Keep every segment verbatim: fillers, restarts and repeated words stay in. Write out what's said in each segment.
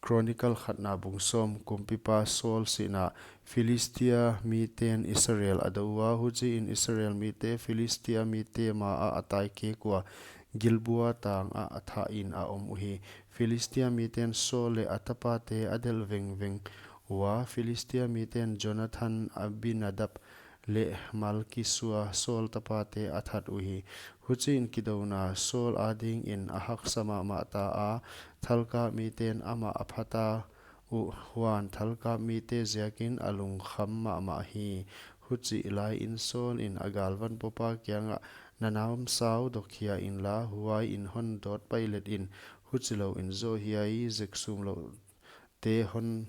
Chronicle khatna bung sawm. Kumpipa Saul sihna. Philistia miten Israel a do ua, huchiin Israel mite Philistia mite ma ah a taikek ua, Gilboa tang ah a thah in a om uhi. Philistia miten Saul leh a tapate a delh vengveng ua, Philistia miten Jonathan, Abinadab leh Malkisua, Saul tapate a that uhi. Huchiin kidouna Saul adingin a haksa mahmah ta a, thalkap miten amah a phata uh, huan thalkap mite ziakin a lungkham mahmah hi. Huchih laiin Saul in a galvan pupa kiangah, "Na namsau dok hia inla, huai in hon dawt pai let in, huchilouin zaw hiai zek sumlouh te hon,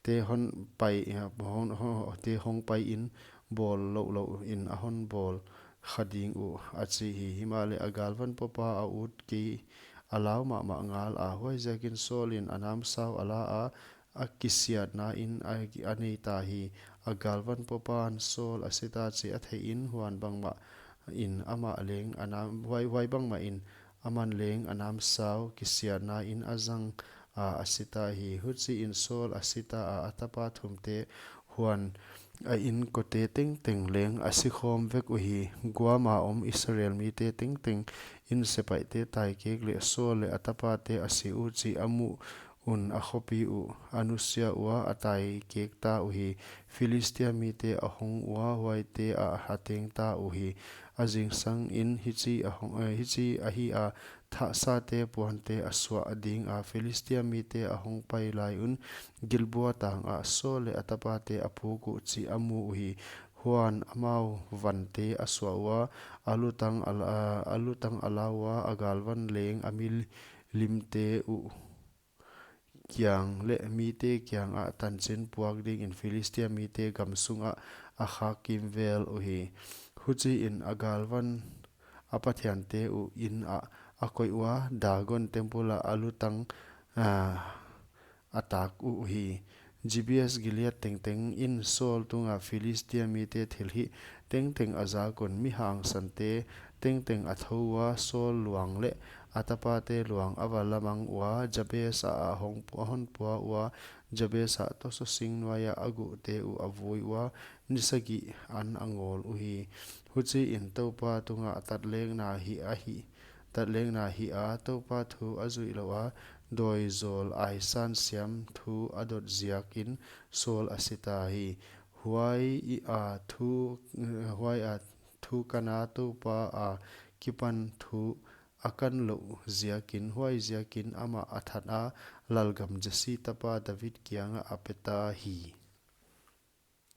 te hon pai, hon, hon, te hong pai in, bawl louh louh in a hon bawl kha ding uh," a chi hi. Himahleh a galvan pupa a ut kei a lau mahmah ngal a, huaiziakin Saul in a namsau a la a, a kisiatna in a, a nei ta hi. A galvan pupan Saul a si ta chih a theihin, huan bangmah in amah leng a nam, huai, huai bangmah in aman leng a namsau kisiatna in a zang a, a si ta hi. Huchiin Saul a si ta a, a tapa thumte huan a inkote tengteng leng a si khawm vek uhi. Guam a om Israel mite tengteng in sepaihte taikek leh Saul leh a tapate a si uh chih a muh un a khopi uh a nusia ua, a taikek ta uhi. Philistia mite a hong ua, huaite ah a teng ta uhi. A zingsangin hichi a hong, eh, hichi ahi a, thahsate puante a suah dinga Philistia mite a hong pai lai un, Gilboa tang ah Saul leh a tapate a puk uh chih a mu uhi. Huan amau vante a suah ua, a lutang a la, a lutang a la ua, a galvan leng a milimte uh kiang leh mite kiangah tanchin puak dingin Philistia mite gam sungah a khak kimvel uhi. Huchiin a galvan a pathiante uh in ah a koih ua, Dagon temple ah a lutang, ah, a tak uh uhi. Jabes Gilead tengteng in Saul tunga Philistia mite thilhih tengteng a zak un, mi hangsante tengteng a thou ua, Saul luang leh a tapate luang a va lamang ua, Jabes ah a hong, a hon pua ua, Jabes ah tosaw sing nuaiah a guhte uh a vui ua, ni sagih an a ngawl uhi. Huchiin Toupa tunga tatlekna hih ahi, tatlekna hih a, Toupa thu a zuih louh a, dawi zawl aisan siam thu a dot ziakin Saul a si ta hi. Huai a thu, huai a thu kan a, Toupa a kipan thu a kan louh ziakin, huaiziakin amah a that a, lalgam Jesse tapa David kiangah a pe ta hi.